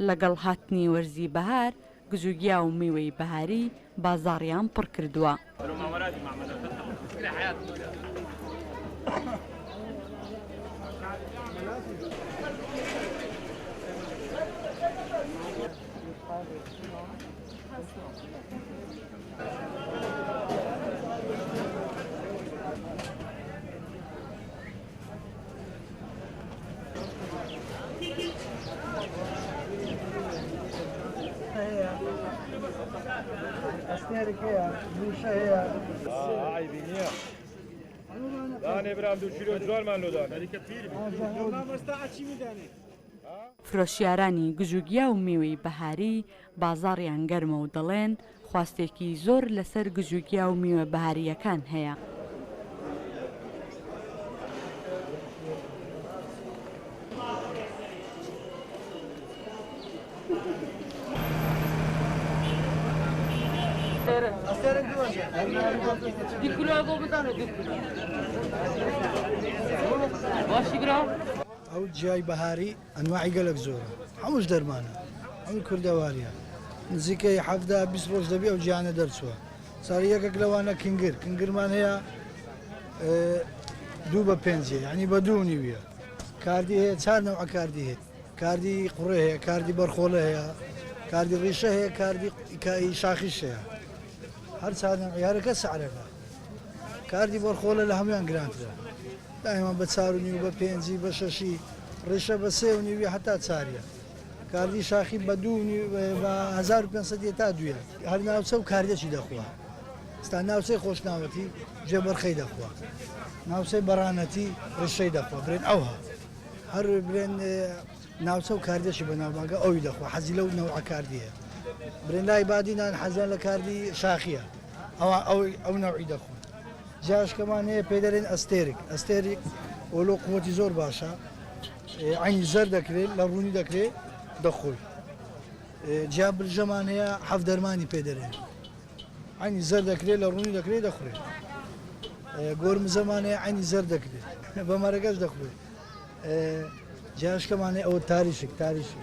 لەگەڵ هاتنی وەرزی بەهار، گژوگیا و میوەی بەهاری بازاڕیان پڕکردووە. فرۆشیارانی گژوگیا و میوەی بەهاری بازاڕیان گەرمە و دەڵێن، خواستێکی زۆر لەسەر گژوگیا و میوە بەهارییەکان هەیە. ئەو جیای بەهاری ئەنواعی گەلەک زۆرە هەمووش دەرمانە هەمووی کوردەواریە نزیکەی حەفتا 20 ڕۆژ دەبی ئەو جیانە دەرچووە ساری یەکێک لەوانە کنگر کنگرمان هەیە دوو بە پێنجێ ینی بە دوو نیویە کاردی هەیە چار نەوە کاردی هەیە کاردی قوڕێ هەیە کاردی بەرخۆڵە هەیە کاردی ڕیشە هەیە کاردی شاخیش هەیە هەر چار نەوعی هەرەکە سعرەکە کاردی بەرخۆڵە لە هەمویان گرانترە دایما بە چار و نیو بە پێنجی بە شەشی ڕیشە بە سێ و نیوی هەتا چاریە کاردی شاخی بە دوو نیو بە 1500 تا دویە هەر ناوچە و کاردێکی دەخوا ستا ناوچەی خۆشناوەتی جێ بەرخەی دەخوا ناوچەی بەڕانەتی ڕیشەی دەخوا برێن ئەوها هەر برێن ناوچە و کاردێکی بەناوبانگە ئەوی دەخوا حەزی لەو نەوعە کاردیە برێن لای بادینان حەزیان لە کاردی شاخیە ئەوان ئەو نەوعی دەخۆن. جاشکەمان هەیە پێی دەلێن ئەستێرک ئەستێرک وەلۆ قوتی زۆر باشە عینی زەر دەکرێت لە ڕوونی دەکرێت دەخۆی جیا برژەمان هەیە حەف دەرمانی پێ دەرێن عینی زەر دەکرێت لە ڕوونی دەکرێت دەخورێت گۆرمزەمان هەیە عینی زەر دەکرێت بە مەرەگەش دەخورێت جاشکەمان هەیە ئەوە تاریشک تاریشک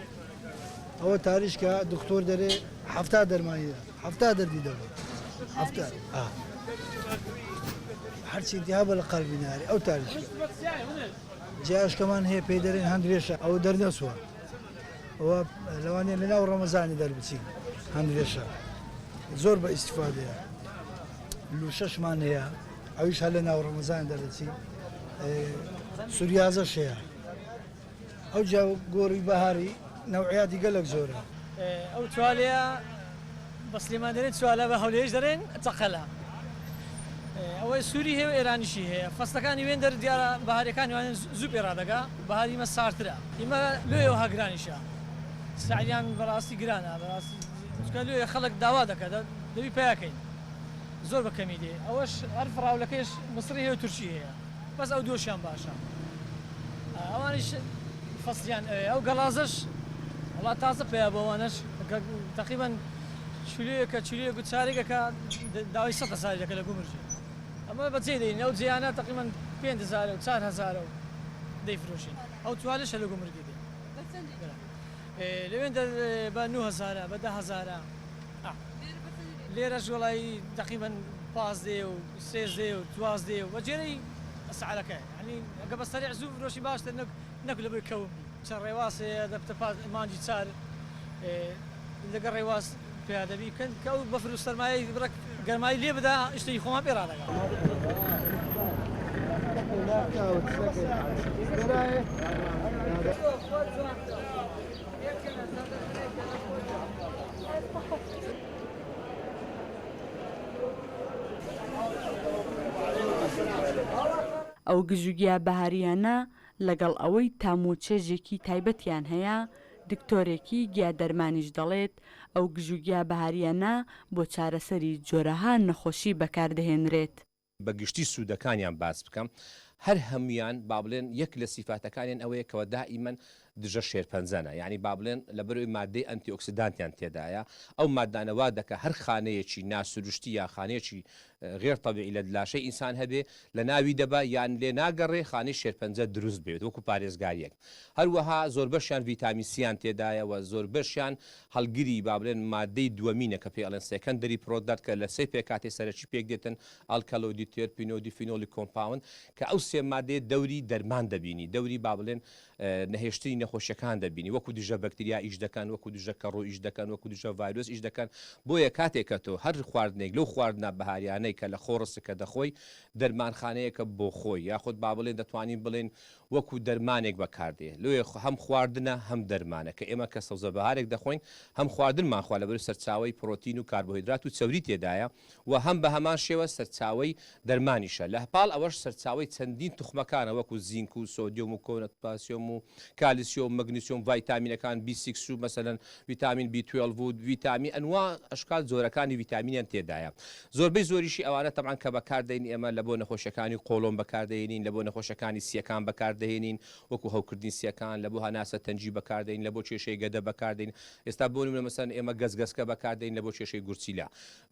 ئەوە تاریشکە دکتۆر دەرێ حەفتا دەرمانی حەفتا دەردی دەبێت حەفتا هەرچی انتهابە لە قەلبی ناری ئەو تاریشکە جاشکەمان هەیە پێی دەرێن هەندرێشە ئەوە دەرنەچووە ئەوە لەوانەیە لە ناو ڕەمەزانی دەربچین هەندرێشە زۆر بە ئیسیفادەیە لوشەشمان هەیە ئەویش هەر لە ناو ڕەمەزان دەردەچی سوریازەش هەیە ئەوجا گۆڕی بەهاری نەوعیاتی گەلەک زۆرە. ئەو چوالەیە بە سلێمان دەرێن چوالە بە هەولێریش دەرێن چەقەلە ئەوەی سووری هەیە و ئێرانیشی هەیە فەسلەکانی وێن دەر دیارە بەهاریەکانی وان زوو پێ ڕادەگا بەهاری ئیمە ساردترە ئیمە لۆیەوە ها گرانیشە سعریان بەڕاستی گرانە بەڕاستی چونکە لۆیە خەڵک داوا دەکات دەبی پیاکەین زۆر بە کەمی دێ ئەوەش هەر فڕاولەکەیش مسری هەیە و تورکی هەیە بەس ئەو دووەشیان باشە ئەوانیش فەسلیان ئەوێ ئەو گەڵازەش وڵا تازە پیا بۆ ئەوانەش تقریبا چولەیەکە چولەیەک و چارێکەکە داوای سە هەزاری دەکە لە گومرجێ ئەمە بەجێ دەین ئەو جیانە تقریبا 5 هزار و 4 هزار و دەیفرۆشین ئەو توالشە لە گومرگی دێ لەوێن بە 9 هزارە بە ده هزارە لێرەش وەڵایی تەقریبەن پازدەیە و سێزدەیە و دوازدەیە و بە جێرەی سعرەکە یعنی ئەگە بە سەریع زوو فرۆشی باشتر نەک نەک لەبەر کەوم بی چەند ڕێواس هەیە دەبتە پاس مانگی چار لەگەڵ ڕێواس پیا دەبی کە کە ئەو بەفر و سەرمایەی بڕێک گەرمایی لێ بدا شتێکی خۆمان پێ ڕادەگا. ئەو گژوگیا بەهارییانە لەگەڵ ئەوەی تام و چێژێکی تایبەتیان هەیە، دکتۆرێکی گیادەرمانیش دەڵێت، ئەو گژوگیا بەهارییانە بۆ چارەسەری جۆرەها نەخۆشی بەکاردەهێنرێت. بە گشتی سوودەکانیان باس بکەم، هەر هەموویان با بڵێن یەک لە سیفاتەکانیان ئەوەیە کەوا دائیمەن. دژە شێرپەنجەنە یانی با بڵێن لەبەرئەوەی ماددەی ئەنتی ئۆکسیدانتیان تێدایە ئەو ماددانە وا دەکا هەر خانەیەکی ناسروشتی یا خانەیەکی غێر تەبیعی لە لاشەی ئینسان هەبێ لە ناوی دەبا یان لێ ناگەڕێ خانەی شێرپەنجە دروست بێت وەکو پارێزگاریەک هەروەها زۆربەشیان ڤیتامین سیان تێدایە و زۆربەشیان هەڵگری با بڵێن ماددەی دووەمینە کە پێی ئەڵێن secondary product کە لە سێ پێکهاتەی سەرەکی پێک دێتن ئەلکەلۆیدی تێرپینۆیدی phenolic compound کە ئەو سێ مادەیە دەوری دەرمان دەبینی دەوری با بڵێن نەهێشتنی نەخۆشیەکان دەبینی وەکو دژە بەکتریا ئیش دەکەن وەکو دژە کەڕوو ئیش دەکەن وەکو دژە ڤایرۆس ئیش دەکەن بۆیە کاتێک کە تۆ هەر خواردنێک لەو خواردنە بەهاریانەی کە لە خۆڕسک کە دەخۆی دەرمانخانەیەکە بۆ خۆی یاخود با بڵێن دەتوانین بڵێین وەکو دەرمانێک بەکاردێ لۆیە هەم خواردنە هەم دەرمانە کە ئێمە کە سەوزە بەهارێک دەخۆین هەم خواردنمان خوا لەبەرو سەرچاوەی پرۆتین و کاربۆهیدرات و چەوری تێدایە و هەم بە هەمان شێوە سەرچاوەی دەرمانیشە، لە پاڵ ئەوەش سەرچاوەی چەندین توخمەکانە وەکو زینک و سۆدیۆم و پۆتاسیۆم و کالیسیۆم مەگنیسیۆم ڤایتامینەکان بی سیکس و مەسەلەن ڤیتامین بی توێڵڤ و ڤیتامین ئەنوا ئەشکال جۆرەکانی ڤیتامینیان تێدایە زۆربەی زۆریشی ئەوانە تەبعەن کە بەکار دەین ئێمە لە بۆ نەخۆشیەکانی قۆڵۆن بەکار دەهێنین لە بۆ نەخۆشیەکانی سیەکان بەکار دەهێنین وەکو هەوکردنی سیەکان لە بۆ هەناسە تەنگی بەکار دەین لە بۆ کێشەی گەدە بەکار دەین ئێستا بۆ نمونە مەسەلەن ئێمە گەزگەزکە بەکار دەین لە بۆ کێشەی گورچیلە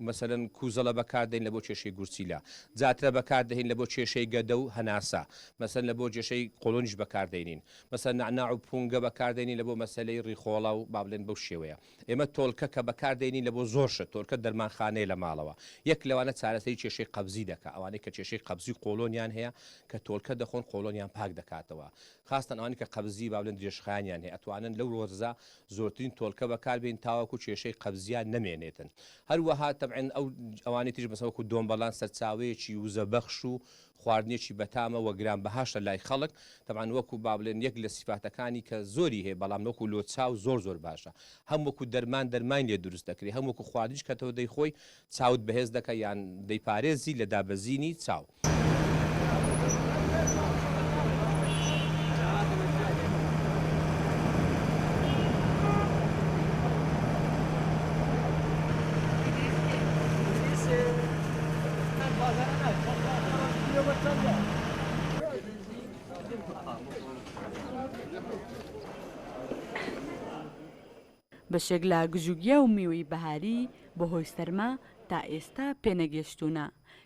مەسەلەن کوزەڵە بەکار دەین لە بۆ کێشەی گورچیلە، جاترە بەکار دەهین لە بۆ کێشەی گەدە و هەناسە، مەسەلەن لە بۆ کێشەی قۆڵۆنیش بەکار دەینین، مەسەلەن نەعناع و پونگە بەکار دەینین لە بۆ مەسەلەی ڕیخۆڵە و با بڵێن بەو شێوەیە. ئێمە تۆلکە کە بەکار دەینین لە بۆ زۆر شت، تۆلکە دەرمانخانەیە لە ماڵەوە، یەک لەوانە چارەسەری کێشەی قەبزی دەکا، ئەوانەی کە کێشەی قەبزی و قۆڵۆنیان هەیە کە تۆلکە دەخۆن قۆڵۆنیان پاک دەکاتەوە، خاستەن ئەوانەی کە قەبزی با بڵێن درێژخایەنیان هەیە ئەتوانن لەو وەرزە زۆرترین تۆلکە بەکار بێنن تاوەکو کێشەی قەبزیان نەمێنێتن هەروەها تەبعەن ئەو ئەوانەی تریش مەسەلەن وەکو دۆمبەڵان سەرچاوەیەکی وزەبەخش و خواردنێکی بەتامە وە گران بەهاشە لای خەڵک تەبعەن وەکو با بڵێن یەک لە سیفاتەکانی کە زۆری هەیە بەڵام وەکو لۆ چاو زۆر زۆر باشە هەم وەکو دەرمان دەرمانی لێ دروست دەکرێ هەم وەکو خواردنیش کە تۆ دەیخۆی چاوت بەهێز دەکا یان دەیپارێزی لە دابەزینی چاو. بەشێک لە گژوگیا و میوەی بەهاری بەهۆی سەرما تا ئێستا پێنەگەشتوونە،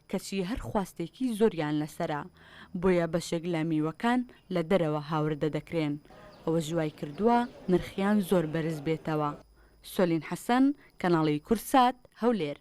کەچی هەر خواستێکی زۆریان لەسەرە، بۆیە بەشێک لە میوەکان لە دەرەوە هاوردە دەکرێن، ئەوەش وایکردووە نرخیان زۆر بەرزبێتەوە. سۆلین حەسەن، کەناڵی کوردسات، هەولێر.